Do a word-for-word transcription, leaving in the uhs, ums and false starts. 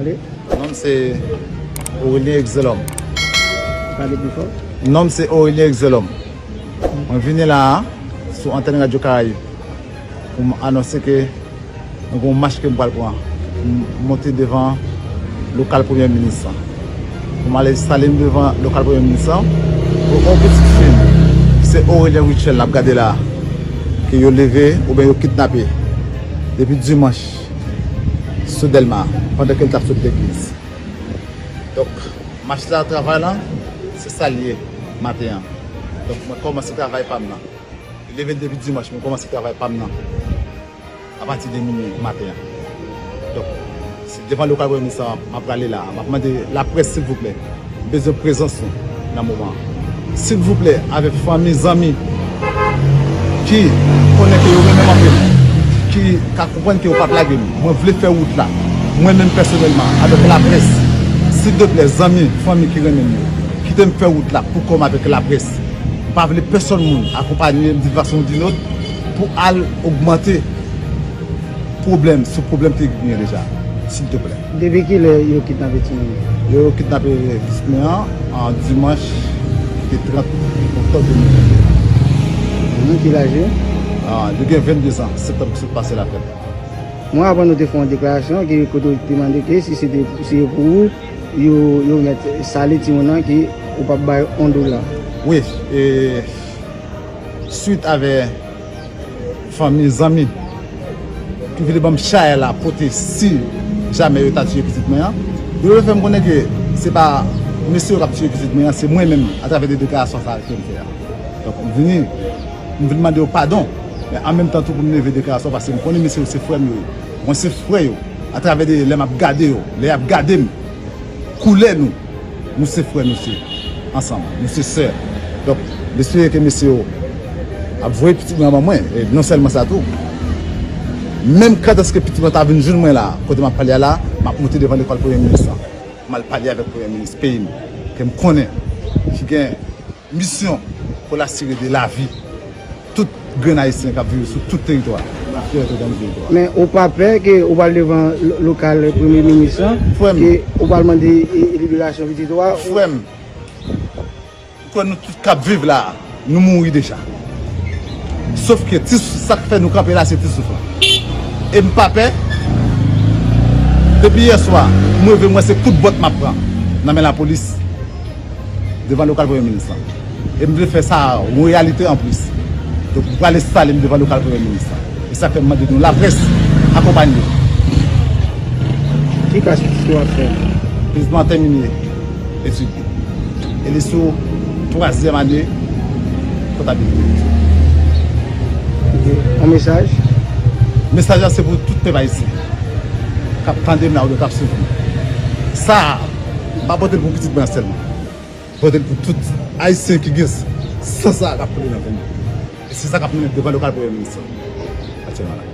Non m se Aurélien Exelhomme. Pale pi fò. Non m se Aurélien Exelhomme. Mwen vini la a sou antèn Radyo Karayib pou m anonse ke nou gen yon mach ke m pral pran pou m monte devan lokal Premye Minis lan. Pou m ale enstale m devan lokal Premye Minis lan pou yon pitit fi m ki se Aurélien Rutshelle l ap gade la a, ke yo leve oubyen yo kidnape depi dimanch sou Dèlma pandan ke l t ap sot legliz. Donk, mach la, travay lan, se sa l ye maten an. Donk, mwen kòmanse travay pa m nan. Li leve depi dimanch, mwen kòmanse travay pa m nan apati de minui maten an. Donk, se devan lokal Premye Minis lan m ap prale la. M ap mande laprès, silvouplè, m bezwen prezans nou nan moman an. Silvouplè, avèk fanmi, zanmi ki konnen ke yo renmen m anpil, ki ka konprann ke yo p ap lage m. Mwen vle fè wout la, mwen menm pèsonèlman, avèk laprès. Silvouplè, zanmi, fanmi ki renmen m yo, kite m fè wout la pou kò m avèk laprès. M pa vle pèsonn moun akonpanye m d'une façon ou d'une autre pou al ogmante pwoblèm sou pwoblèm ki genyen deja, silteplè. Depi kilè yo kidnape timoun yo? Yo kidnape pitit mwen an, an dimanch ki te trant oktòb de mil venn de. Nan ki laj yo? Ah, li gen venn de zan, septanm ki sot pase la fèt. Mwen, avan nou te fè yon deklarasyon ki kote w te mande ke si se te, si se pou ou, yo, yo mèt sale timoun nan, ke ou p ap bay yon dola. Wi, e, swit avè fanmi, zanmi ki vle ban m chay la pote si jamè yo ta tiye pitit mwen an. Yo vle fè m konnen ke se pa mesye yo k ap tiye pitit mwen an, se mwen menm, atravè de deklarasyon sa a ke m fè a. Donk, m vini, m vin mande yo padon, men an menm tan tou pou m leve deklarasyon, paske m konnen mesye yo se frè m yo ye. Mwen se frè yo, atravè de lè m ap gade yo, lè y ap gade m, koulè nou, nou se frè, nou se ansanm, nou se sè. Donk, m espere ke mesye yo ap voye pitit mwen an ban mwen, e non sèlman sa tou, menm kantèske pitit mwen ta vin jwenn mwen la, kote m ap pale a la, m ap monte devan lekòl Premye Minis lan. M al pale avèk Premye Minis peyi m, ke m konnen, ki gen misyon pou l asire de lavi tout grenn Ayisyen k ap viv sou tout teritwa, la fyète dan teritwa. Men ou pa pè ke ou pral devan lo-, lokal Premye Minis lan, ke ou pral mande, e, liberasyon pitit ou a? Frè m, m kwè nou tout k ap viv la a, nou mouri deja. Sof ke ti souf, sa k fè nou kanpe la, se ti souf lan. E m pa pè. Depi yè swa, m leve, m wè se kout bòt m ap pran nan men lapolis devan lokal Premye Minis lan. E m vle fè sa yon reyalite anplis. Donk, m pral enstale m devan lokal Premye Minis lan. E sa k fè m mande nou laprès akonpanye. Ki klas pitit ou ap fè? Pitit mwen an tèmine etid li. E li sou twazyèm ane kontabilite. Ok. Yon mesaj? Mesaj la se pou tout pèp ayisyen k ap tande m la oubyen k ap swiv m. Sa a, m pa pote l pou pitit mwen an sèlman. M pote l pou tout Ayisyen ki gen san sa a k ap koule nan venn yo. E se sa k ap mennen devan lokal Premye Minis lan aktyèlman la.